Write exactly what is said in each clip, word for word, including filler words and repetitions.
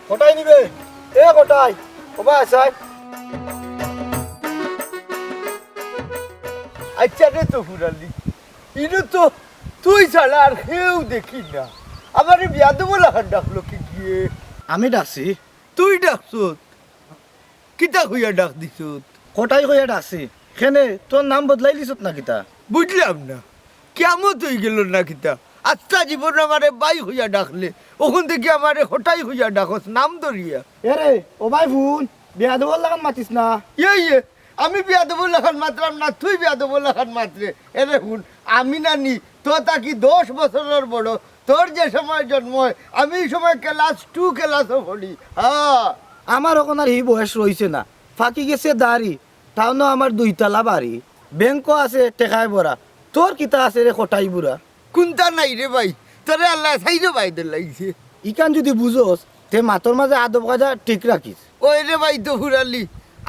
কটাই নিবে? এ কটাই, ও ভাই আছাই। আচ্ছা রে তফুর আলী, ইনো তো তুই ছাড়া আর কেউ দেখি না। আমারে বিয়াদব লাখান ডাকলো কিগিয়ে? আমি ডাকছি। তুই ডাকছত? কিতা কইয়া ডাক দিছত? কটাই কইয়া ডাকছি। কেনে, তোর নাম বদলাইলিছত না কিতা? বুঝলাম না, কিয়ামত অইগেলো না কিতা? আস্তা জীবন আমারে ভাই কইয়া ডাকলে, অখন থাকি আমারে কটাই কইয়া ডাকস নাম ধরিয়া। এরে, ও ভাই হুন, বিয়াদবর লাখান মাতিস না। ইয়ে ইয়ে, আমি বিয়াদবর লাখান মাতরাম না, তুই বিয়াদবর লাখান মাতরে। এরে হুন, আমি নানি, তোর থাকি দশ বছরর বড়, তোর যে সময় জন্ম অয়, আমি ই সময় class two class-ও পড়ি। হ্যাঁ। আমার অখন আর হি বয়স রইছে না, ফাকি গেছে দাড়ি, টাউনো আমার দুইতলা বাড়ি, ব্যাংকো আছে টেকায় ভরা, তোর কিতা আছে রে কটাই বুড়া? কুনতা নাই রে ভাই, তোরে আল্লায় চাইরো ভাই দিলাইছে। ইখান যুদি বুঝোস, তে মাতর মাঝে আদব কায়দা ঠিক রাখিস। ওই রে ভাই তফুর আলী,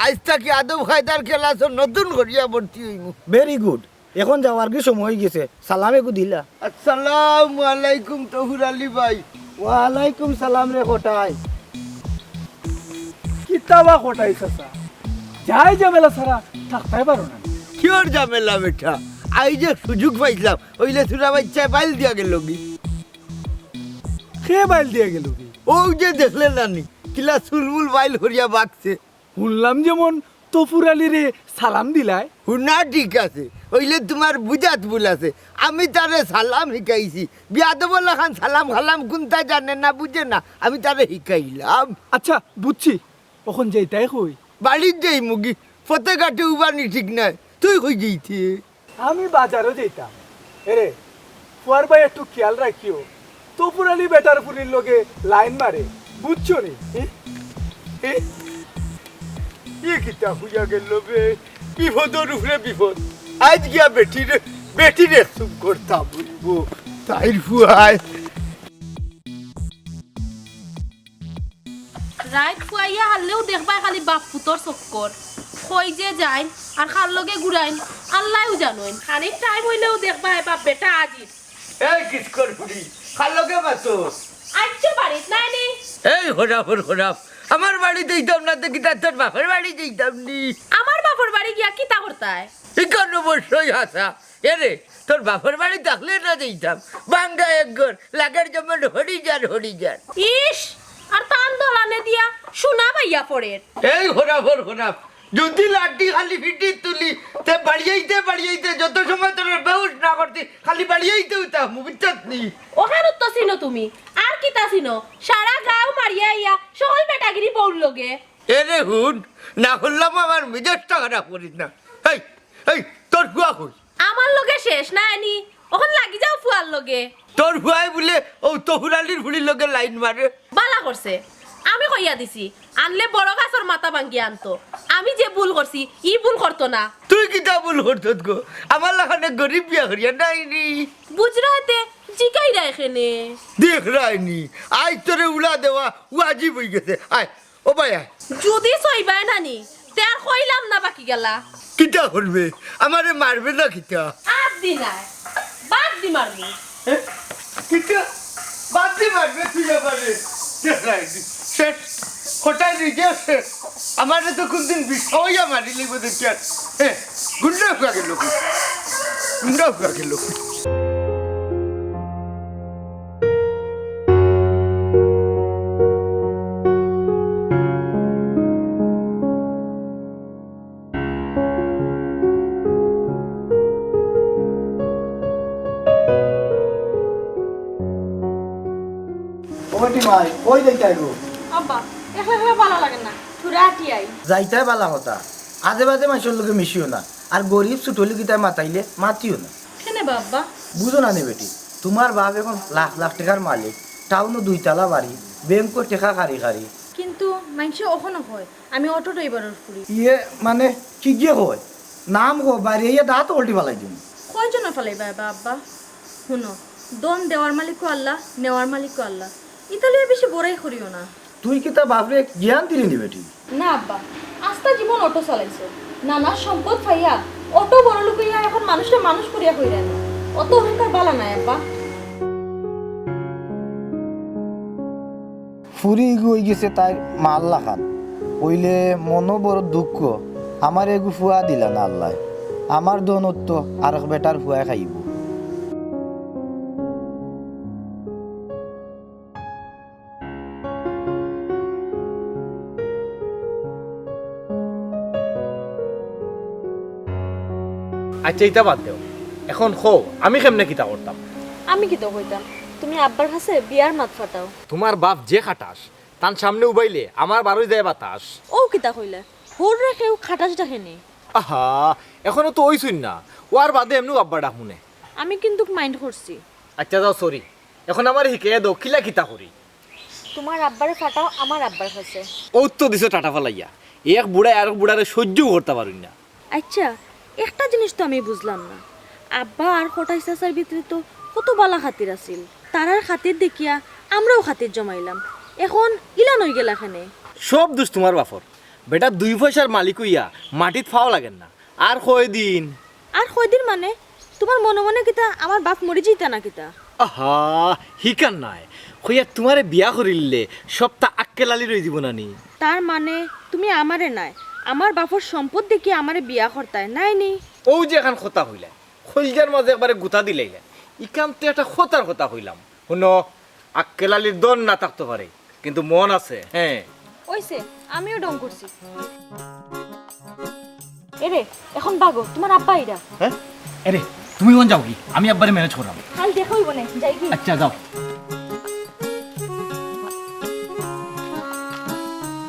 আইজ থাকি আদব কায়দার class-ও নতুন করিয়া ভর্তি অইমু। Very good। অখন যাওয়ার কি সময় অইগেছে, সালাম এগু দিলা। আসসালামু আলাইকুম তফুর আলী ভাই। ওয়ালাইকুম সালাম রে কটাই। কিতা বা কটাই চাচা, যাই ঝামেলা ছাড়া থাকতায় পারো না। কিওর ঝামেলা বেটা? আইজ এক সুযোগ পাইছলাম, অইলে তোরা বাইচ্চায় বাইল দিয়া গেলোগি। কে বাইল দিয়া গেলোগি? অউ যে দেখলে নানি, কিলা চুলমুল বাইল করিয়া বাগছে। হুনলাম যেমন তফুর আলীরে সালাম দিলায়। হুনা ঠিক আছে, অইলে তুমার বুঝাত ভুল আছে। আমি তারে সালাম হিকাইছি, বিয়াদবর লাখান সালাম কালাম কুনতা জানে না, বুঝে না, আমি তারে হিকাইলাম। আচ্ছা, বুঝছি, অখন যাইতায় কই? বাড়িত যাইমুগি, পথে ঘাটে উবানি ঠিক নাই, তুই কই যাইতে? আমি বাজারো যাইতাম। এরে, ফুয়ার বায় একটু খিয়াল রাখিও। তফুর আলী বেটার ফুরির লগে লাইন মারে, বুঝছো নি? এ, এ, ই কিতা অইয়া গেলো বে? বিপদর উপরে বিপদ। আইজ গিয়া বেটিরে, বেটিরে চুপ করতাম বলবো। তাইর ফুয়ায়। রাইত ফুয়াইয়া হারলেউ দেখবায় খালি বাপ পুতর চক্কর। কই যে যাইন আর কার লগে ঘুরাইন, আল্লায়উ জানইন। খানিক time অইলেউ দেখবায় বাপ বেটা আজির। এই কিসকর ফুড়ি, কার লগে মাতস? আইচ্ছা বাড়িত নাই নি। এই খরাফর খরাফ, আমার বাড়িত যাইতাম না তে কিতা তোর বাপর বাড়ি যাইতাম নি? আমার বাপর বাড়ি গিয়া কিতা করতায়? ইখান অবশ্যই হাছা। এরে, তোর বাপর বাড়ি থাকলে না যাইতাম। ভাঙ্গা এক ঘর, লাগের যেমন হরিজার, হরিজার। ইস, আর তান দলানে দিয়া সোনা বাইয়া পড়ের। এই খরাফর খরাফ, যুদি লাঠি খালি ফিটিত তুলি, তে বাড়িয়াইতে বাড়িয়াইতে যত সময় তোর বেহুশ না করতি, খালি বাড়িয়াইতে উতা, মুবিচ্চাত নি। অখান তো চিনো তুমি, আর কিতা চিনো? সারা গাঁও মারিয়া আইয়া, সকল বেটাগিরি বউর লগে। এরে হুন, না করলাম আমার মেজাজটা খারাপ করিস না। এই, এই, তোর ফুয়া কই? আমার লগে শেষ না এনি, অখন লাগি যাও ফুয়ার লগে। তোর ফুয়ায় বুলে অউ তফুর আলীর ফুড়ির লগে লাইন মারে। বালা করছে, আমি কইয়া দিছি, আনলে বড় গাছর মাথা ভাঙ্গিয়া আনতো। আমি যে ভুল করছি, ই ভুল করতো না। তুই কিতা ভুল করছত গো? আমার লাখান এক গরিব বিয়া করিয়া নাই নি। বুঝরায় তে জিকাইরায় কেনে? দেখরায় নি, আইজ তোরে উড়া দেওয়া ওয়াজিব অইগেছে। আয়, ও ভাই, আয়। যুদি সইবায় না নি, তে আর কইলাম না বাকি গেলা। কিতা করবে? আমারে মারবে না কিতা? আর দি নাই, বাদ দি মারবো। এ? কিতা? বাদ দি মারবে তুই আমারে? দেখরায় নি। শেষ। কটাই নিজে শেষ। আমারে তো কুনদিন বিষ খাওয়াইয়া মারিলিবো দেখিয়ার। এ, গুন্ডা ফুয়া গেলো কই? গুন্ডা ফুয়া গেলো কই? ও বেটি মাই, কই যাইতায় গো? আব্বা, একলা একলা বালা লাগে না, থুড়া আটি আই। যাইতায় বালা কথা, আজে বাজে মানষর লগে মিশিও না, আর গরিব ছুটো লুকিতায় মাতাইলে মাতিও না। কেনে বা আব্বা? বুঝো না নি বেটি, তুমার বাপ অখন লাখ লাখ টেকার মালিক, টাউনো দুইতলা বাড়ি, ব্যাংকো টেকা কারি কারি। কিন্তু মাইনষে অখনো কয় আমি অটো ড্রাইভারর ফুড়ি। ইয়ে, মানে, কিগিয়ে কয়? নাম কও, বাড়ি আইয়া দাঁত উল্টি ফালাই দিমু। কয়জনে ফালাইবা এবা আব্বা? হুনো, ধন দেওয়ার মালিকও আল্লাহ, নেওয়ার মালিকও আল্লাহ। ইতা লইয়া বেশি বড়াই করিও না। তুই কিতা বাপরে জ্ঞান দিলি নি বেটি? না আব্বা, আস্তা জীবন অটো চালাইছো, নানা সম্পদ পাইয়া অটো বড়লোক অইয়া এখন মানুষরে মানুষ করিয়া কইরা নি। অত অহংকার বালা নায় আব্বা। ফুরি ইগু অইগেছে তাইর মার লাখান। অইলে মনো বড় দুঃখ, আমারে এগু ফুয়া দিলা না আল্লায়। আমার ধনত্ত আরক বেটার ফুয়ায় খাইবো। আচ্ছা, ইতা বাদ দেও। এখন কও, আমি কেমনে কিতা করতাম? আমি কিতা কইতাম? তুমি আব্বার কাছে বিয়ার মাত ফাটাও। তুমার বাপ যে খাটাস, তান সামনে উবাইলে আমার বারোই যায় বাতাস। ও কিতা কইলে? হউররে কেউ খাটাস ডাকে নি? আহা, এখনো তো অইছইন না। অওয়ার বাদে এমনেউ আব্বা ডাকমুনে। আমি কিন্তুক mind করছি। আচ্ছা যাও, sorry। এখন আমারে হিকাইয়া দেও, কিলা কিতা করি? তুমার আব্বারে ফাটাও আমার আব্বার কাছে। অউ তো দিছো টাটা ফালাইয়া। এক বুড়ায় আরক বুড়ারে সইজ্যউ করতা পারইন না। আচ্ছা, একটা জিনিস তো আমি বুঝলাম না, আব্বা আর কটাই চাচার ভিতরে তো কত বালা খাতির আছিল, তারার খাতির দেখিয়া আমরাও খাতির জমাইলাম, এখন ইলান অইগেলা কেনে? সব দুষ তুমার বাপর। বেটা দুই পয়সার মালিক অইয়া মাটিত পাও লাগের না। আর কয়দিন? আর কয়দিন মানে? তুমার মনে মনে কিতা আমার বাপ মরি যাইতা না কিতা? আহা, হিকান নায়। কইয়া তুমারে বিয়া করিলিলে সবতা আক্কেল আলির অইযিবো না নি? তার মানে তুমি আমারে নায়, আমার বাপর সম্পদ দেখিয়া আমারে বিয়া করতায়, নায় নি? অউ যে এখান কথা কইলায়, কইলজার মাঝে একবারে গুতা দিলাইলায়। ইখান তো একটা কথার কথা কইলাম। হুনো, আক্কেল আলির ধন না থাকতো পারে, কিন্তু মন আছে, হ্যাঁ। অইছে, আমিও ঢং করছি। এরে, এখন ভাগো, তুমার আব্বা আইরা। হ্যাঁ? এরে, তুমি অখন যাওগি, আমি আব্বারে manage কররাম। কাইল দেখা অইবো নে, যাইগি। আচ্ছা, যাও।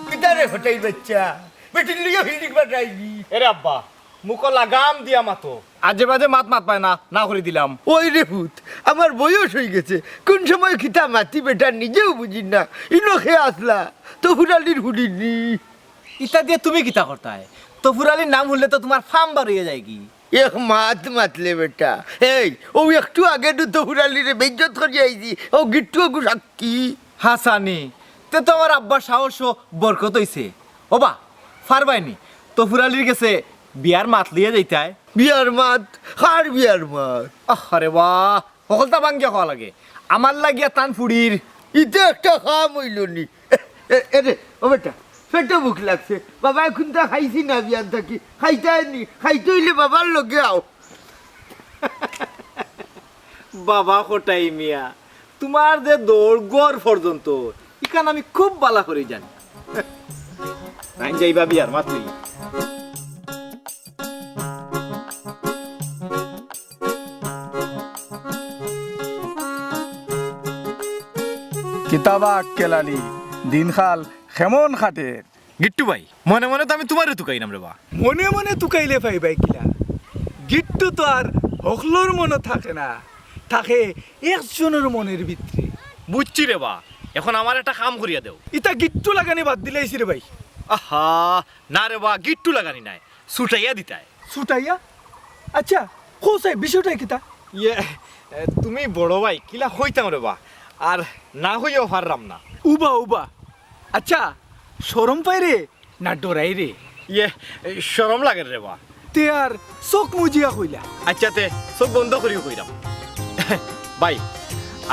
কিতা রে কটাইর বাইচ্চা, বেটির লগে fielding পাঠাইবি? এরে আব্বা, মুখো লাগাম দিয়া মাতো। আজে বাজে মাত মাতবায় না, না করি দিলাম। ওই রে পুত, আমার বয়স অইগেছে, কুন সময় কিতা মাতি বেটা নিজেও বুঝির না। ইনো কে আছলা, তফুর আলির ফুড়ি নি। ইতা দিয়া তুমি কিতা করতায়? তফুর আলির নাম হুনলে তো তুমার ফাম বার অইয়া যায়গি। এক মাত মাতলে বেটা। এই, অউ একটু আগে নু তফুর আলিরে বেইজ্জত করি আইছি, অউ গিট্টু অগু সাক্ষী। হাছানি, তে তো আমার আব্বার সাহসো বরকত অইছে। ওবা, পারবায়নি, তফুর আলির গেছে বিয়ার মাত লইয়া যাইতায়। বিয়ার মাত? কার বিয়ার মাত? আরে বাহ, হকলতা ভাঙ্গিয়া কওয়া লাগে। আমার লাগিয়া তান ফুড়ির। ইতা একটা কাম অইলো নি। এ, এ, এরে, ও বেটা, পেটো ভুক লাগছে। বাবায় কুন্তা খাইছি না বিয়ান থাকি। খাইতায় নি, খাইতে অইলে বাবার লগে আও। বাবা কটাই মিয়া, তুমার যে দৌড় ঘর পর্যন্ত, ইখান আমি খুব বালা করি জানি। নাইন যাইবা বিয়ার মাত লইয়া। কিতা বা আক্কেল আলী, দিনকাল কেমন কাটের? গিট্টু ভাই, মনে মনে তো আমি তুমারে তুকাইরাম রে বা। মনে মনে তুকাইলে পাইবায় কিলা? গিট্টু তো আর হকলর মনো থাকে না, থাকে একজনর মনর ভিতরে। বুঝছি রে বা, এখন আমারে একটা কাম করিয়া দেও। ইতা গিট্টু লাগানি বাদ দিলাইছি রে ভাই। আহা, না রে বা, গিট্টু লাগানি নায়, ছুটাইয়া দিতায়। ছুটাইয়া? আচ্ছা, কও চাই, বিষয়টা কিতা? ইয়ে, এ, তুমি বড় ভাই, কিলা কইতাম রে বা, আর না কইয়াও পাররাম না। উবা, উবা। আচ্ছা, শরম পায় রে না ডরাই রে? ইয়ে, এ, শরম লাগের রে বা। তে আর চোখ মুজিয়া কইলা? আচ্ছা, তে চোখ বন্ধ করিও কইরাম। ভাই,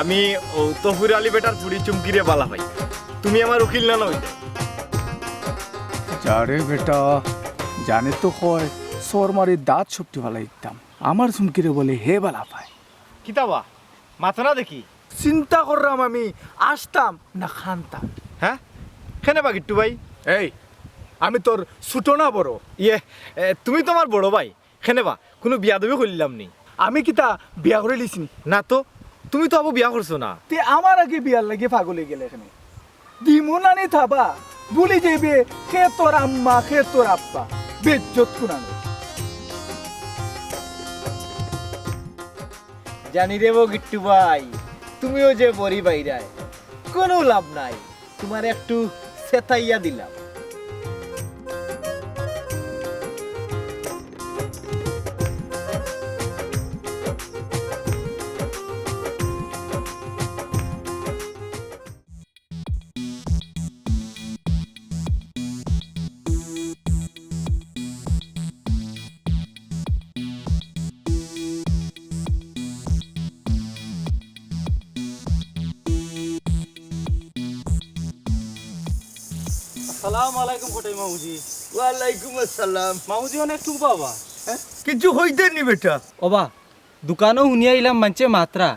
আমি অউ তফুর আলী বেটার ফুড়ি চুমকিরে বালা পাই। তুমি আমার উকিল না নই? যা রে বেটা, জানে তো কয়, চড় মারি দাঁত সবটি ফালাই দিতাম। আমার চুমকিরে বলে হে বালা পায়। কিতা বা? মাতো না দেখি। চিন্তা কররাম আমি আসতাম না খানতাম। হ্যাঁ? কেনে বা গিট্টু ভাই? এই, আমি তোর ছুটো না বড়? ইয়ে, এ, তুমি তো আমার বড় ভাই। কেনে বা? কুনু বিয়াদবি করিলাম নি? আমি কিতা বিয়া করিলিছি নি? না তো, তুমি তো আবু বিয়া করছো না। তে আমার আগে বিয়ার লাগি পাগল অইগেলে কেনে? দিমু নানি থাবা, ভুলি যাইবে কে তোর আম্মা, কে তোর আব্বা, বেইজ্জত কুনানো। জানি রে বা গিট্টু ভাই, তুমিও যে বড়ি বাইরায়, কুনু লাভ নাই। তুমার একটু ফেতাইয়া দিলাম। আসসালামু আলাইকুম কটাই মামুজি। ওয়ালাইকুম আসসালাম। মামুজি, অনেক টুক বাবা। হ্যাঁ? কিছু হইতে নি বেটা। ওবা, দোকানো হুনিয়া আইলাম মানষে মাতরা,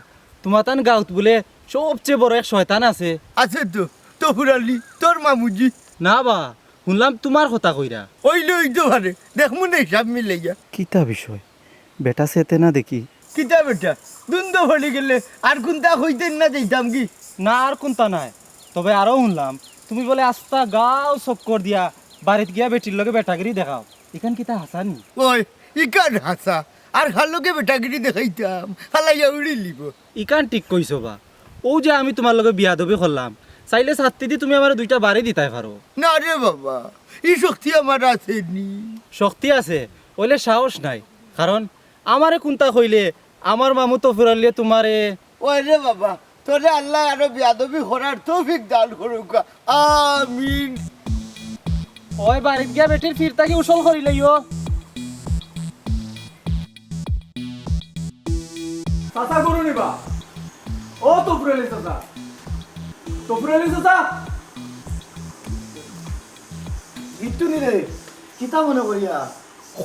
তুমাতান গাউত বুলে সবচে বড় এক শয়তান আছে। আছে তো, তফুর আলী, তোর মামুজি। না বা, হুনলাম তুমার কথা কইরা। অইলে অইতো পারে, দেখমু নে হিসাব মিলাইয়া। কিতা বিষয়? বেটা চেতে না দেখি। কিতা বেটা? দুন্দো পড়ি গেলে আর কুনতা কইতে না যাইতাম কি? না, আর কুনতা নায়। তবে আরো হুনলাম, তুমি বুলে আস্তা গাউ চক্কর দিয়া বাড়িত গিয়া বেটির লগে বেটাগিরি দেখাও। ইখান কিতা হাছা নি? ওই, ইখান হাছা। আর কার লগে বেটাগিরি দেখাইতাম, ফালাইয়া উড়িলিবো। ইখান ঠিক কইছো বা। অউ যে আমি তুমার লগে বিয়াদবি করলাম, চাইলে ছাত্তি দি তুমি আমারে দুইটা বাড়ি দিতায় পারো। না রে বাবা, ই শক্তি আমার আছে নি। শক্তি আছে, অইলে সাহস নাই। কারণ আমারে কুনতা কইলে আমার মামু তফুর আলীয়ে তুমারে। ওই রে বাবা, তোরে আল্লায় আরো বিয়াদবি করার তৌফিক দান করুক্কা। আমিন। ওই বাড়িত গিয়া বেটির ফির থাকি উসল করি লইও। চাচা গরু নিবা? ও তফুর আলী চাচা, তফুর আলী চাচা। গিট্টু নি রে, কিতা মনে করিয়া?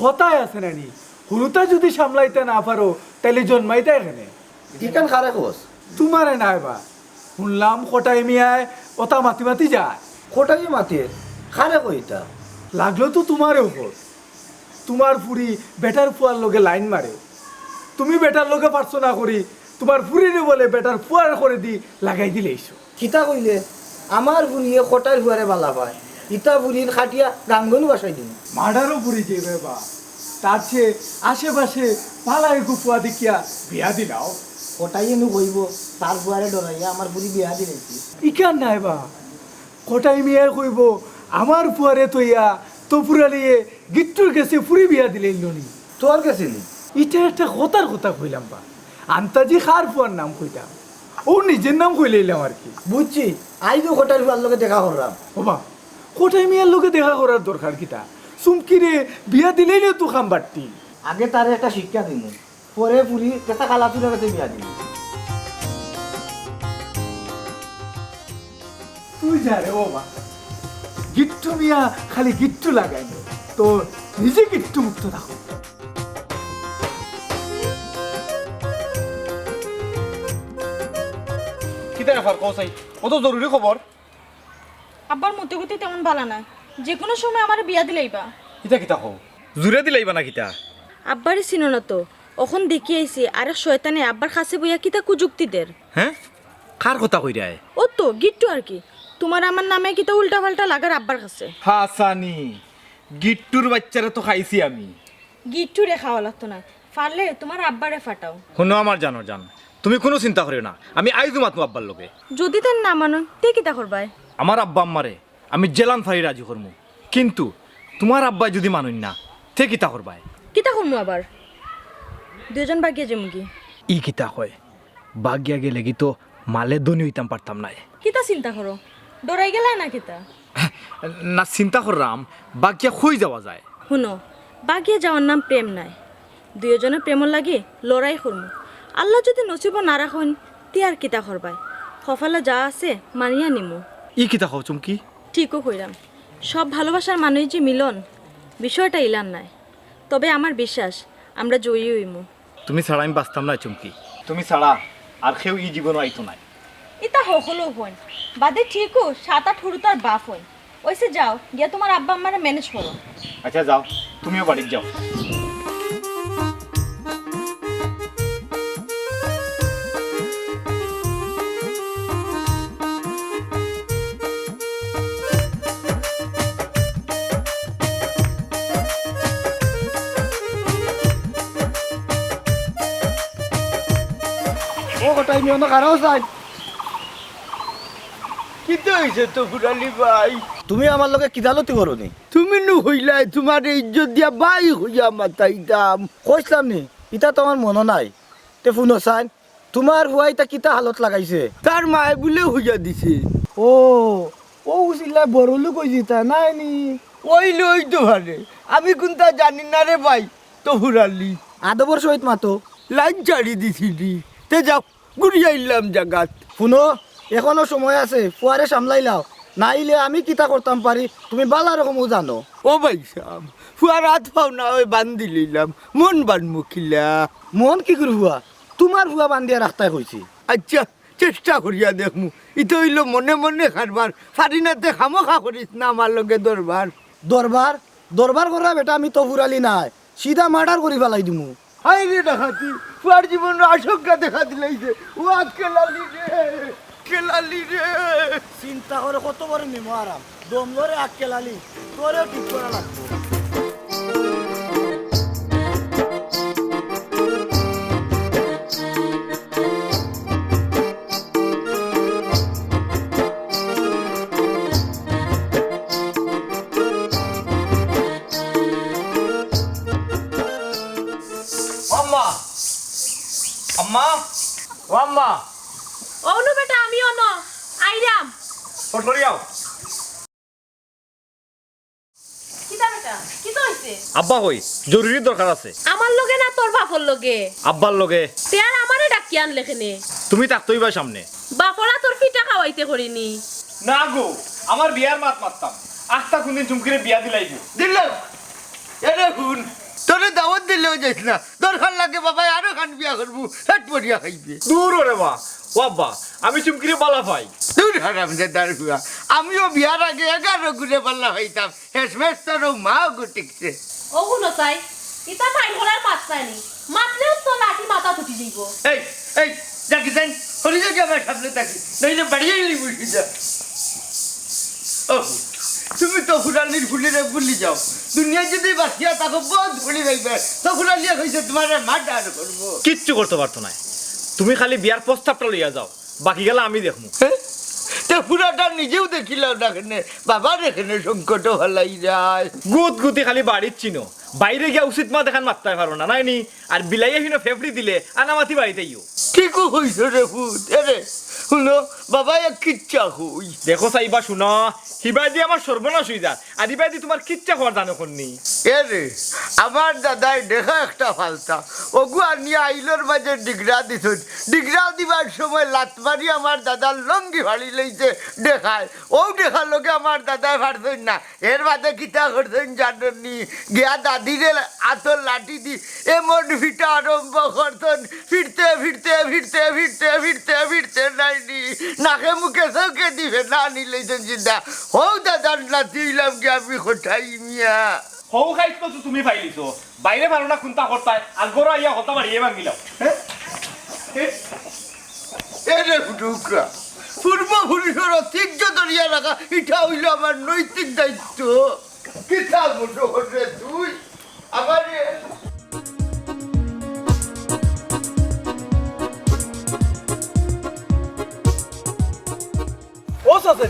কথায় আছে না নি, হুরুতা যুদি সামলাইতা না পারো, তাইলে জন্মাইতায় কেনে? ইখান কারে কস? তুমারে নায় বা। হুনলাম কটাই মিয়ায় অতা মাতি মাতি যায়। কটাইয়ে মাতের? কারে কইতা? লাগলো তো তুমারেউ কর। তুমার ফুরি বেটার ফুয়ার লগে লাইন মারে। তুমি বেটার লগে পারছো না করি, তুমার ফুরিরে বুলে বেটার ফুয়ার করেদি লাগাই দিলাইছো। কিতা কইলে? আমার ফুরিয়ে কটাইর ফুয়ারে বালা পায়। ইতা ফুরির কাটিয়া গাঙ্গনু বাসাই দিমু। মার্ডারও ফুরি যাইবে বা। তার চেয়ে আশেপাশে ভালা এগু ফুয়া দেখিয়া বিয়া দিলাও। কটাইয়ে নু কইবো, তার ফুয়ারে ডরাইয়া আমার ফুরি বিয়া দিলাইছি। ইখান নায় বা। কটাই মিয়ায় কইবো, আমার ফুয়ারে থইয়া তফুর আলীয়ে গিট্টুর গেছে ফুরি বিয়া দিলাইলো নি। তোর গেছে নি? ইটা একটা কথার কথা কইলাম বা। আন্তাজি কার ফুয়ার নাম কইতাম, অউ নিজের নাম কইলাইলাম আর কি। বুঝছি, আইজ কটাইর ফুয়ার লগে দেখা কররাম। ওবা, কটাই মিয়ার লগে দেখা করার দরকার কিতা? চুমকিরে বিয়া দিলাইলেউ তো কাম বাট্টি। আগে তারে একটা শিক্ষা দিমু। পরে ফুরি বেটা কালা চুরের গেছে বিয়া দিবি। তুই যা রে বাবা, গিট্টু মিয়া খালি গিট্টু লাগাইল, তো নিজে গিট্টু মুক্ত থাকো। কিতা ব্যাপার কও চাই? অত জরুরি খবর? আব্বার মতি গতি তেমন বালা নায়, যেকুনু সময় আমারে বিয়া দিলাইবা। ইতা কিতা কও? জুরে দিলাইবা না কিতা? আব্বারে চিনো না তো, অখন দেখি আইছি আরেক শয়তানে আব্বার কাছে বইয়া কিতা কুযুক্তি দের। হে? কার কথা কইরায়? অউ তো গিট্টু আর কি, তুমার আমার নামে কিতা উল্টা পাল্টা লাগার আব্বার কাছে। হাছানি, গিট্টুর বাইচ্চারে তো খাইছি আমি। গিট্টুরে খাওয়া লাগতো নায়, পারলে তুমার আব্বারে ফাটাও। হুনো আমার জানর জান, তুমি কুনু চিন্তা করিও না, আমি আইজউ মাতমু আব্বার লগে। যুদি তাইন না মানইন, তে কিতা করবায়? আমার আব্বা আম্মারে আমি যেলান ফারি রাজি করমু, কিন্তু তুমার আব্বায় যুদি মানইন না, তে কিতা করবায়? কিতা করমু আবার? দুইজন বাগিয়া যাইমুগি। ই কিতা কয়? বাগিয়া গেলেগি তো মালে ধনী অইতাম পারতাম নায়। কিতা চিন্তা করো? ডরাই গেলায় না কিতা? না, চিন্তা কররাম, বাগিয়া কই যাওয়া যায়? হুনো, বাগিয়া যাওয়ার নাম প্রেম নায়। দুইওজনে প্রেমর লাগি লড়াই করমু। আল্লায় যুদি নসিবো না রাখইন, তে আর কিতা করবায়? কপালো যা আছে, মানিয়া নিমু। ই কিতা কও চুমকি? ঠিকউ কইরাম। সব ভালোবাসার মানুষ যে মিলন, বিষয়টা ইলান নায়। তবে আমার বিশ্বাস, আমরা জয়ী অইমু। তুমি ছাড়া আমি বাঁচতাম নায় চুমকি। তুমি ছাড়া আর কেউ ই জীবনো আইতো নায়। ইতা হকলেউ কইন, বাদে ঠিকউ সাত আট হুরুতার বাপ অইন। অইছে, যাও, গিয়া তুমার আব্বা আম্মারে manage করো। আচ্ছা, যাও, তুমিও বাড়িত যাও। ও কটাই মিয়া, অনো খাড়াও চাই। কিতা অইছে তফুর আলী ভাই? তুমি আমার লগে কিতালতি করো নি? তুমি নু কইলায়, তুমারে ইজ্জত দিয়া ভাই কইয়া মাতাইতাম। কইছলাম নি? ইতা তো আমার মনো নাই। তে হুনো চাইন, তুমার পুয়ায় ইতা কিতা হালত লাগাইছে? তার মায়ে বুলে কইয়া দিছে। ও, অউ উছিলায় বড়লোক অইযিতা, নায় নি? অইলে অইতো পারে, আমি কুন্তা জানি না রে ভাই, তফুর আলী। আদবর সহিত মাতো। লাইন ছাড়ি দিছি নি। তে যাও, ঘুরি আইলাম জাগাত। হুনো, এখনো সময় আছে, পুয়ারে সামলাইলাও, নাইলে আমি কিতা করতাম পারি, তুমি বালা রকমউ জানো। ও ভাইসাব, পুয়ার আত পাও না অয় বান্ধি লইলাম, মন বান্ধমু কিলা? মন কিগুর পুয়া? তুমার পুয়া বান্ধিয়া রাখতায় কইছি। আইচ্ছা, চেষ্টা করিয়া দেখমু। ইতা অইলো মনে মনে কারবার, পারি না তে খামোখা করিস না আমার লগে দরবার। দরবার? দরবার করা বেটা আমি তফুর আলী নায়, সিধা মার্ডার করি ফালাই দিমু। হায় রে ডাকাতি, পুয়ার জীবনর আশঙ্কা দেখা দিলাইছে। ও আত কেলালি রে, কেলালি রে। চিন্তা করো কত বড় মেমো আরাম। দম ধরে আক্কেল আলী, তোরেও ঠিক করা লাগবো। আম্মা, আম্মা, ও আম্মা। অনো বেটা, আমি অনো আইরাম। ফট করি আও। কিতা বেটা? কিতা অইছে? আব্বা কই? জরুরি দরকার আছে। আমার লগে না তোর বাপর লগে? আব্বার লগে। তে আর আমারে ডাকি আনলে কেনে? তুমি থাকতই বা সামনে। বাপর আতর পিঠা খাওয়াইতে করিনি। না গো, আমার বিয়ার মাত মাততাম। আখতা কুনদিন চুমকিরে বিয়া দিলাইবো। দিলাম। এরে হুন, তোরে দাওয়াত দিলেও যাইস না। দরকার লাগে বাবায় আরো খান বিয়া করমু, পেট ভরিয়া খাইবে। দূর ওরে বা, ও আব্বা, আমি চুমকিরে বালা পাই। দূর হারামজাদার পুয়া, আমিও বিয়ার আগে এগারো গুণে বালা পাইতাম। হেশমেশ তোর ও মাও গো টিকছে। ও হুনো চাই, ইতা মাইর করার মাত নায় নি, মাতলেও তো লাঠি মাথা ফুটি যাইবো। এই, এই, যা কি যাই, হরি যা কি আমার সামনে থাকি, নইলে বাড়িয়ে নিলি বুঝি যা। ও, তুমি তো ফুরানির ফুলিরে ভুলি যাও। দুনিয়া যদি বাঁচিয়া থাকো, বহুত ভুলি যাইবে। তো ফুরানিয়ে কইছে, "তোমারে মার্ডার করবো।" কিচ্ছু করতে পারতো না। তুমি খালি বিয়ার প্রস্তাবটা লইয়া যাও, বাকি গেলা আমি দেখমু। হ্যাঁ? তে ফুরাটা নিজেও দেখিলাও না কেনে, বাবার এখানে সংকট ফালাই যায়। গুত গুতি খালি বাড়ির চিনো, বাইরে গিয়া উচিত মাত দেখান মাততায় পারো না, নায় নি? আর বিলাইয়ে হিনো ফেফড়ি দিলে আনামাতি বাড়িতে ইও। ঠিকও কইছো রে পুত। এরে, হুনো, বাবা এক কিচ্ছা কই। দেখো চাইবা হুনো, হিবায়দি আমার সর্বনাশ অই যার, আর ইবায়দি তোমার কিচ্ছা কওয়ার জানো কন্নি। এরে, আমার দাদায় দেখা একটা ফালতা, ওগু আনিয়া আইলর মাঝে ডিগরা দিছইন। ডিগরা দিবার সময় লাত মারি আমার দাদার লঙ্গি ফাড়ি লইছে ডেকায়। ও ডেকার লগে আমার দাদায় ফাড়ছইন না। এর বাদে কিতা করছইন জানো নি? গিয়া দাদিরে আতর লাঠি দি এমন ফিটা আরম্ভ করছইন, ফিরতে, ফিরতে, ফিরতে, ফিরতে, ফিরতে, ফিরতে নায় নি। নাকে মুখে চউখে দি ফেনা আনি লইছইন জিন্দা। হউ দাদার নাতি অইলাম গি আমি কটাই মিয়া। হউ খাইছ তো তুমি পাইলিছো। বাইরে পারো না কুন্তা করতায়, আর ঘরো আইয়া কথা বাড়িয়ে ভাঙিলাও। হ্যাঁ? এরে হুটুকা, পূর্বপুরুষর ঐতিহ্য ধরিয়া রাখা, ইটা অইলো আমার নৈতিক দায়িত্ব। কিতা মনে করে তুই আমারে? ও চাচাজি,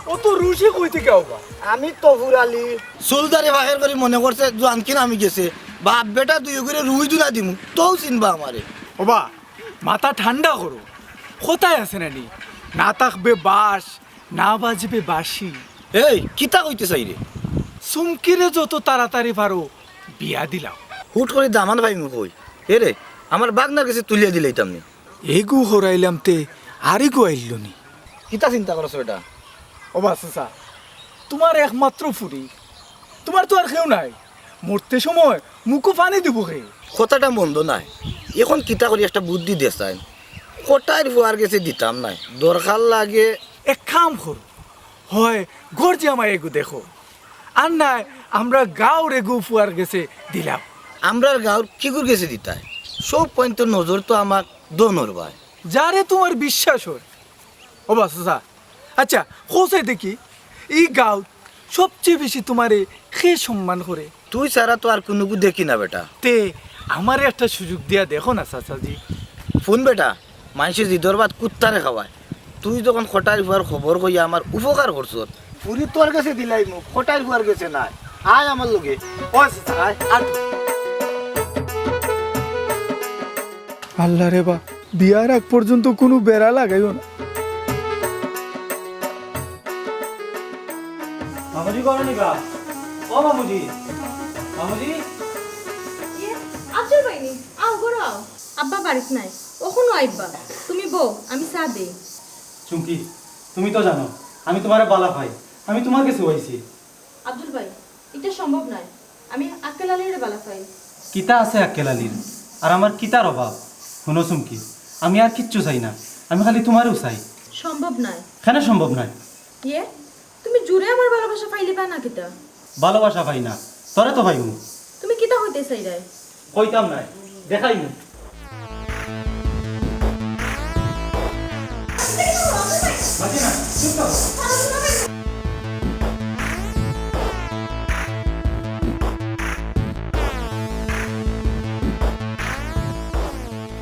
ও তো রুশি কই থাকি আউবা? আমি তফুর আলী। চুলদারি বাহির করি মনে করছে জোয়ানকি নামি গেছে। বাপ বেটা দুইওগুরে রুই দুনা দিমু, তউ চিনবা আমারে। ওবা, মাথা ঠান্ডা করো। কথায় আছে না নি, "না থাকবে বাঁশ, না বাজবে বাঁশি।" এই, কিতা কইতে চাইরে? চুমকিরে যত তাড়াতাড়ি পারো বিয়া দিলাও। হুট করি দামান পাইমু কই? এরে, আমার বাগনার গেছে তুলিয়া দিলাইতাম নি। এগু হরাইলাম তে আরেগু আইলো নি। কিতা চিন্তা করছো বেটা? ওবা চাচা, তোমার একমাত্র ফুরি, তোমার তো আর কেউ নাই। মরতে সময় মুখো পানি দিবো কে? কথাটা মন্দ নায়। এখন কিতা করি একটা বুদ্ধি দে চাইন। কটাইর ফুয়ার গেছে দিতাম নায়, দরকার লাগে। এক কাম করো, হয় ঘর জামাই এগু দেখো, আর নায় আমরা গাঁওর এগু ফুয়ার গেছে দিলাও। আমরার গাঁওর কিগুর গেছে দিতায়? সব পয়েন্ট নজর তো আমার দনর বায়। যারে তোমার বিশ্বাস অয়। ওবা চাচা, আচ্ছা, কও চাই দেখি, ই গাঁওত সবচেয়ে বেশি তোমারে কে সম্মান করে? তুই ছাড়া তো আর কুনুগু দেখি না বেটা। তে আমারে একটা সুযোগ দিয়া দেখো না চাচাজি। হুন বেটা, মাইনষে জিদর ভাত কুত্তারে খাওয়ায়। তুই যখন কটাইর ফুয়ার খবর কইয়া আমার উপকার করছত, ফুরি তোর গেছে দিলাইমু, কটাইর ফুয়ার গেছে নায়। আয় আমার লগে। ও চাচা, আয়। আর আল্লাহ রে বা, বিয়ার আগ পর্যন্ত কুনু বেড়া লাগাইও না। মামুজি, ঘরো নি বা? ও মামুজি, মামুজি। ইয়ে, আব্দুল ভাই নি? আও, ঘরো আও। আব্বা বাড়িত নাই, অখনো আইবা। তুমি বও, আমি চা দেই। চুমকি, তুমি তো জানো আমি তুমারে বালা পাই, আমি তুমার গেছে আইছি। আব্দুল ভাই, ইটা সম্ভব নায়। আমি আক্কেল আলীরে বালা পাই। কিতা আছে আক্কেল আলীর? আর আমার কিতার অভাব? হুনো চুমকি, আমি আর কিচ্ছু চাই না, আমি খালি তুমারেউ চাই। সম্ভব নায়। কেনে সম্ভব নায়? ইয়ে, তুমি জুরে আমার ভালোবাসা পাইলিবা না কিতা? ভালোবাসা পাই না, তোরে তো পাইমু। তুমি কিতা কইতে চাইরায়? কইতাম নায়, দেখাইমু।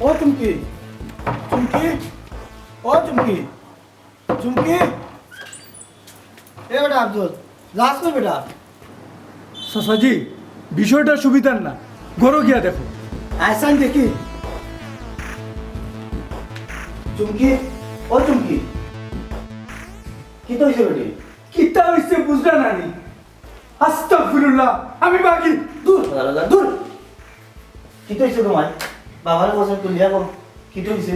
ও চুমকি, চুমকি, ও চুমকি। চুমকি! এ বেটা আব্দুল, যাস কই বেটা? চাচাজি, বিষয়টা সুবিধার না, ঘরো গিয়া দেখো। আইসান দেখি। চুমকি, ও চুমকি, কিতা অইছে বেটি? কিতা অইছে বুঝরা না নি? আস্তাগফিরুল্লাহ, আমি বাগি। দূর, আল্লাহ, দূর। কিতা অইছে তুমার? বাবারে কইছে তুলিয়া কও, কিতা অইছে?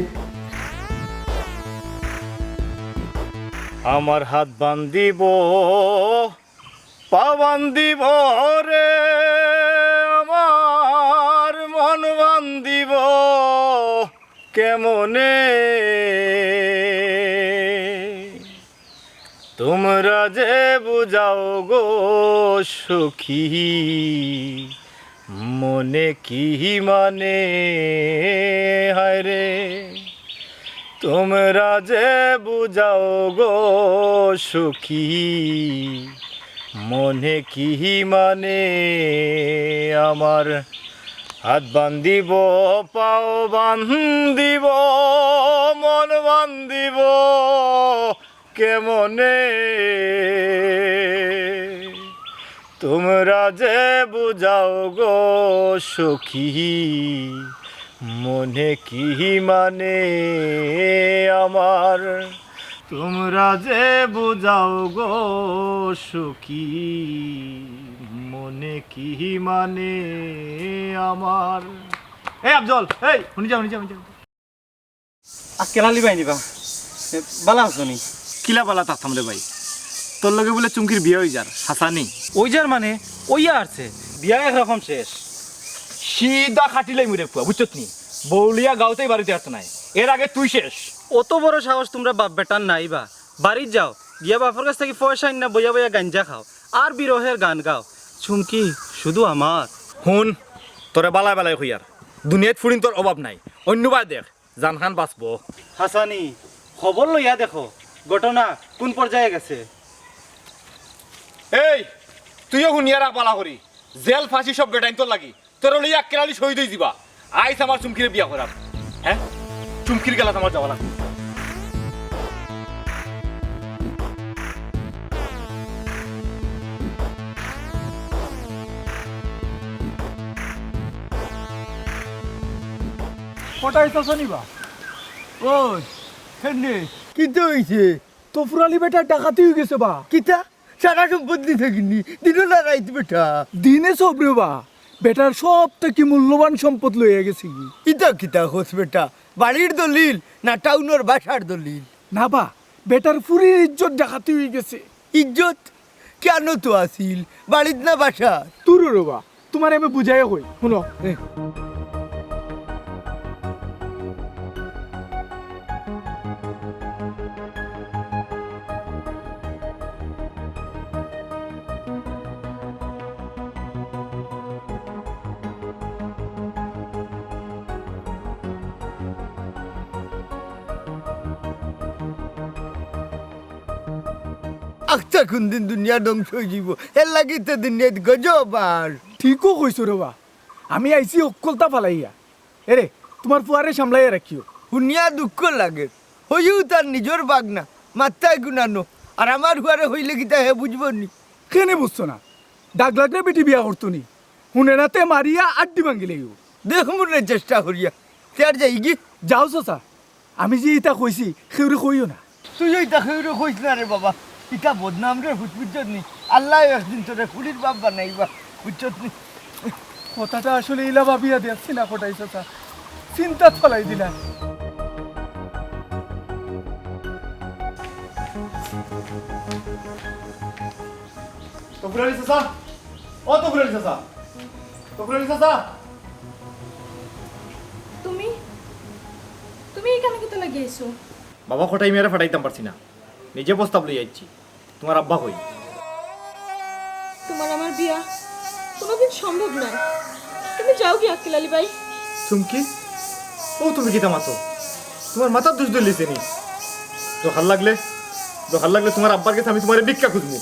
আমার হাত বান্ধিব, পা বান্ধিব রে, আমার মন বান্ধিব কেমনে? তোমরা যে বুঝাও গো সখী, মনে কি মানে, হায় রে। তোমরা যে বুঝাও গো সখী, মনে কি মানে আমার। হাত বান্ধিব, পাও বান্ধিব, মন বান্ধিব কেমনে? তোমরা যে বুঝাও গো সখী, মনে কি মানে আমার। তোমরা যে বুঝাও গো সখী, মনে কি মানে আমার। এই আফজল, এই, হুনি যা, হুনি যা, হুনি যা। আক্কেল আলী ভাই নি বা? এ, বালা আছো নি? কিলা বালা থাকতাম রে ভাই, তোর লগে বুলে চুমকির বিয়া অইযার, হাছা নি? অইযার মানে, অইয়া আরছে, বিয়া একরকম শেষ। সিধা খাটিলাই মুরে পুয়া, বুঝছত নি? বউলিয়া গাউতেই বাড়িত আরতো নায়, এর আগে তুই শেষ। অত বড় সাহস তুমরা বাপ বেটার নাই বা? বাড়িত যাও, গিয়া বাপর গেছ থাকি পয়সা আইন্না বইয়া বইয়া গাঞ্জা খাও, আর বিরহের গান গাও। চুমকি শুধু আমার। হুন, তোরে বালায় বালায় কইয়ার, দুনিয়াত ফুড়িন্তর অভাব নাই, অইন্যবায় দেখ, জানখান বাঁচবো। হাছা নি, খবর লইয়া দেখো, ঘটনা কুন পর্যায়ে গেছে। এই, তুইও হুনিয়া রাখ বালা করি, জেল ফাঁসি সব বেটাইন্তর লাগি। তোরে লইয়া আক্কেল আলী শহীদ অইযিবা। আইজ আমার চুমকিরে বিয়া করাম। হে? চুমকির গেলাত আমার যাওয়া লাগবো। কটাই চাচা নি বা? ওই, কেনে? কিতা অইছে? তফর আলী বেটার ডাকাতি অইগেছে বা। কিতা? সারা সম্পদ নিছে গিনি, দিনো না রাইত বেটা। দিনে সব রে বা, বেটার সব থাকি মূল্যবান সম্পদ লইয়া গেছে গি। ইতা কিতা কস বেটা? বাড়ির দলিল না টাউনর বাসার দলিল? না বা, বেটার ফুরির ইজ্জত ডাকাতি অইগেছে। ইজ্জত? কেনে তো আছিল, বাড়িত না বাসাত? দূর রে বা, তুমারে আমি বুঝাইয়া কই, হুনো। এ। আখতা কুনদিন দুনিয়া ধ্বংস অইযিবো, এরলাগি তো দুনিয়াত গজব আর। ঠিকউ কইছো রে বা, আমি আইছি হক্কলতা ফালাইয়া। এরে, তুমার ফুয়ারে সামলাইয়া রাখিও। হুনিয়া দুঃখ লাগের, হইউ তার নিজর ভাগনা, মাত্তায় গুনানো। আর আমার হুয়ারে কইলে কিতা হে বুঝবো নি? কেনে বুঝতো না? দাগ লাগলে বেটি বিয়া করতো নি? হুনে না তে মারিয়া আড্ডি ভাঙ্গিলাইবো। দেখমু নে চেষ্টা করিয়া। তে আর যাইগি? যাও চাচা, আমি যে ইতা কইছি, কেউরে কইও না। তুইও ইতা কেউরে কইস না রে বাবা, ইতা বদনাম রে, বুঝছত নি? আল্লায় একদিন তোরে ফুড়ির বাপ বানাইবা, বুঝছত নি? কথাটা আসলে ইলা ভাবিয়া দেখছি না কটাই চাচা, চিন্তাত ফালাই দিলা। তফুর আলী চাচা, ও তফুর আলী চাচা, তফুর আলী চাচা। তুমি, তুমি এখানে কিতা লাগি আইছো? বাবা কটাই মিয়ারে ফাটাইতাম পারছি না, নিজে প্রস্তাব লই আইছি। তোমার আব্বা কই? তোমার আমার বিয়া কোনোদিন সম্ভব নয়। তুমি যাওগি আক্কেল আলী ভাই। চুমকি, ও তুমি কিতা মাতো? তোমার মাথার দোষ ধরলিছে নি? দরকার লাগলে, দরকার লাগলে তোমার আব্বার গেছে আমি তোমারে ভিক্ষা খুঁজমু।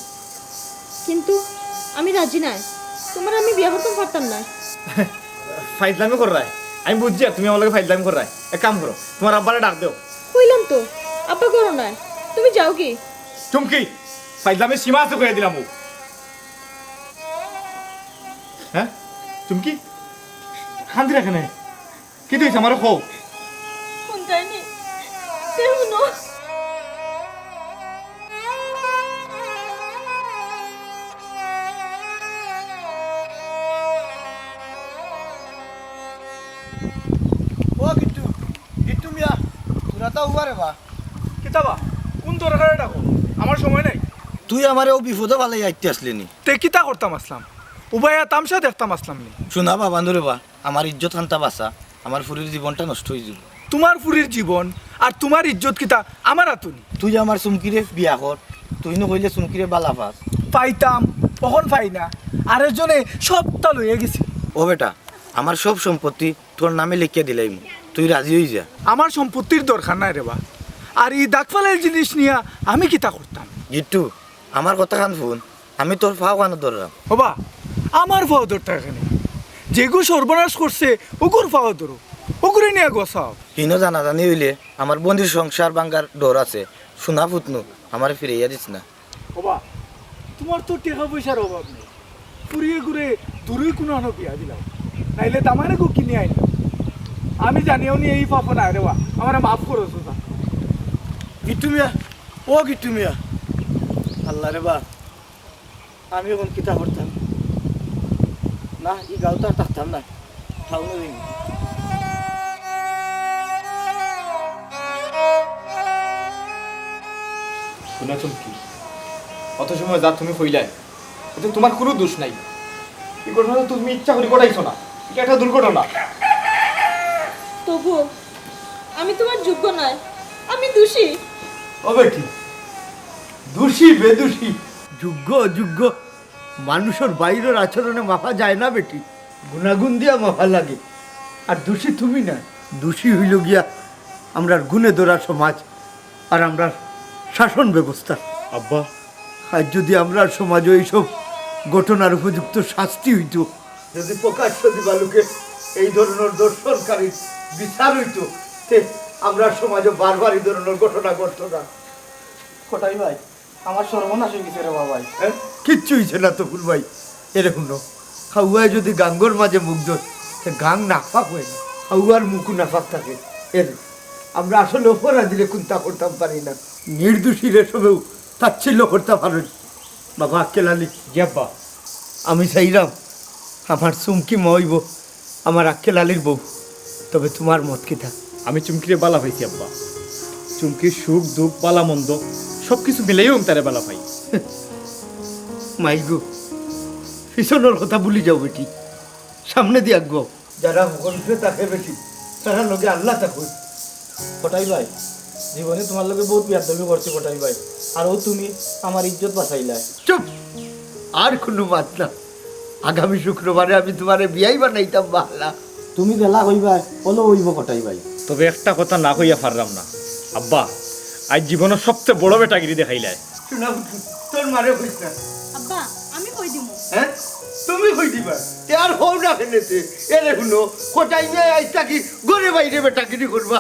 কিন্তু আমি রাজি নায়, তোমারে আমি বিয়া করতাম পারতাম নায়। ফাইজলামি কররায়, আমি বুঝছি আর তুমি আমার লগে ফাইজলামি কররায়। এক কাম করো, তোমার আব্বারে ডাক দেও। কইলাম তো, আব্বা ঘরো নায়, তুমি যাওগি। চুমকি, ফাইজলামির সীমা আছে কইয়া দিলাম। ও হ্যাঁ, চুমকি, কান্দিরা কেনে? কিতা অইছে আমারে কও। হুনতায় নি? তে হুনো। ও গিট্টু, গিট্টু মিয়া, তোরা তো উবারে বা। কিতা বা? কোন দরকারে ডাকো? আমার সময় নাই। তুই আমারে ও বিপদো ফালাই আইতে আসলে নি? তে কিতা করতাম আসলাম? উবাইয়া তামশা দেখতাম আসলাম নি? শোনা বাবা নুরে বা, আমার ইজ্জত খানতা বাঁচা, আমার ফুরির জীবনটা নষ্ট অই যাইবো। তোমার ফুরির জীবন আর তোমার ইজ্জত কিতা আমার আতো নি? তুই আমার চুমকিরে বিয়া কর, তুই নু কইলে চুমকিরে বালা পাস। পাইতাম, অখন পাই না, আরেকজনে সবটা লইয়া গেছে। ও বেটা, আমার সব সম্পত্তি তোর নামে লেখিয়া দিলাইমু, তুই রাজি অই যা। আমার সম্পত্তির দরকার নাই রে বা, আর ই দাগফালাইল জিনিস নিয়া আমি কিতা করতাম? গিট্টু, আমার কথা খান হুন, আমি তোর পাও খানো ধররাম। ওবা, আমার পাও ধরতা কেনে? যেগু সর্বনাশ করছে, ওগুর পাও ধরো, ওগুরে নিয়া গছাও। হিনো জানাজানি অইলে আমার বইনর সংসার ভাঙ্গার ডর আছে। শোনা পুত নু, আমারে ফিরাইয়া দিস না। ওবা, তোমার তো টেকা পয়সার অভাব নাই, ফুরিয়ে ঘুরে দূরই কোনো আনো বিয়া দিলাও, নাইলে দামানে গো কিনে আইন। আমি জানিও নি এই পাপ নাই রে বা, আমারে মাফ করো চাচা। গিট্টু মিয়া, ও গিট্টু মিয়া, আল্লাহ রে বা, আমি অখন কিতা করতাম? না, ই গাঁওত আর থাকতাম না, টাউনো যাইমু। শুনা চুমকি, অত সময় যা তুমি কইলায়, এতে তোমার কোনো দোষ নাই। এই ঘটনা তো তুমি ইচ্ছা করি ঘটাইছো না, এটা একটা দুর্ঘটনা। তবুও আমি তোমার যোগ্য নয়, আমি দোষী। ও বেটি, দোষী বেদোষী, যোগ্য অযোগ্য, মানুষর বাইরর আচরণে মাপা যায় না বেটি, গুণাগুণ দিয়া মাপা লাগে। আর দোষী তুমি না, দোষী অইলো গিয়া আমরার গুণে ধরা সমাজ আর আমরার শাসন ব্যবস্থা। আব্বা, আইজ যুদি আমরার সমাজো এইসব ঘটনার উপযুক্ত শাস্তি অইতো, যুদি প্রকাশ্য দিবালোকে এই ধরনর ধর্ষণকারীর বিচার অইতো, তে আমরার সমাজো বারবার এই ধরনর ঘটনা ঘটতো না। কটাই ভাই, আমার সর্বনাশ অই গেছে রে বাবাই। হ্যাঁ? কিচ্ছু অইছে না তফুর ভাই। এরে হুনো, হাওয়ায় যুদি গাঙ্গর মাঝে মুখ ধর, তে গাং নাপাক অয় না, হাওয়ার মুখও নাপাক থাকে। এরে, আমরা আসলে অপরাধীরে কুন্তা করতাম পারি না, নির্দোষীরে সবেউ তাচ্ছিল্য করতা পারইন। বাবা আক্কেল আলী। জি আব্বা। আমি চাইরাম আমার চুমকি মা অইবো আমার আক্কেল আলীর বউ, তবে তোমার মত কিতা? আমি চুমকিরে বালা পাইছি আব্বা। চুমকির সুখ দুঃখ, বালা মন্দ সব কিছু মিলাইয়াউ আমি তারে বালা পাই। মাইগো, পিছনর কথা ভুলি যাও বেটি, সামনেদি আগুয়াও। যারা হকলরে থাকে বেটি, তারার লগে আল্লাহ থাকইন। কটাই ভাই, জীবনে তোমার লগে বহুত বেয়াদবি করছি কটাই ভাই, আর অউ তুমি আমার ইজ্জত বাঁচাইলায়। চুপ, আর কুনু মাত না। আগামী শুক্রবারে আমি তোমারে বিয়াই বানাইতাম বালা। তুমি যেলা কইবায়, অলা অইবো কটাই ভাই। তবে একটা কথা না কইয়া পাররাম না। আব্বা, আইজ জীবনর সবচে বড় বেটাগিরি দেখাইলায়। শোনা পুত, তোর মারে কইস না। আব্বা, আমি কই দিমু। হ্যাঁ? তুমি কই দিবায়? তে আর হও না কেনে তে? এরে হুনো, কটাই মিয়ায় আইজ থাকি ঘরে বাইরে বেটাগিরি করবা।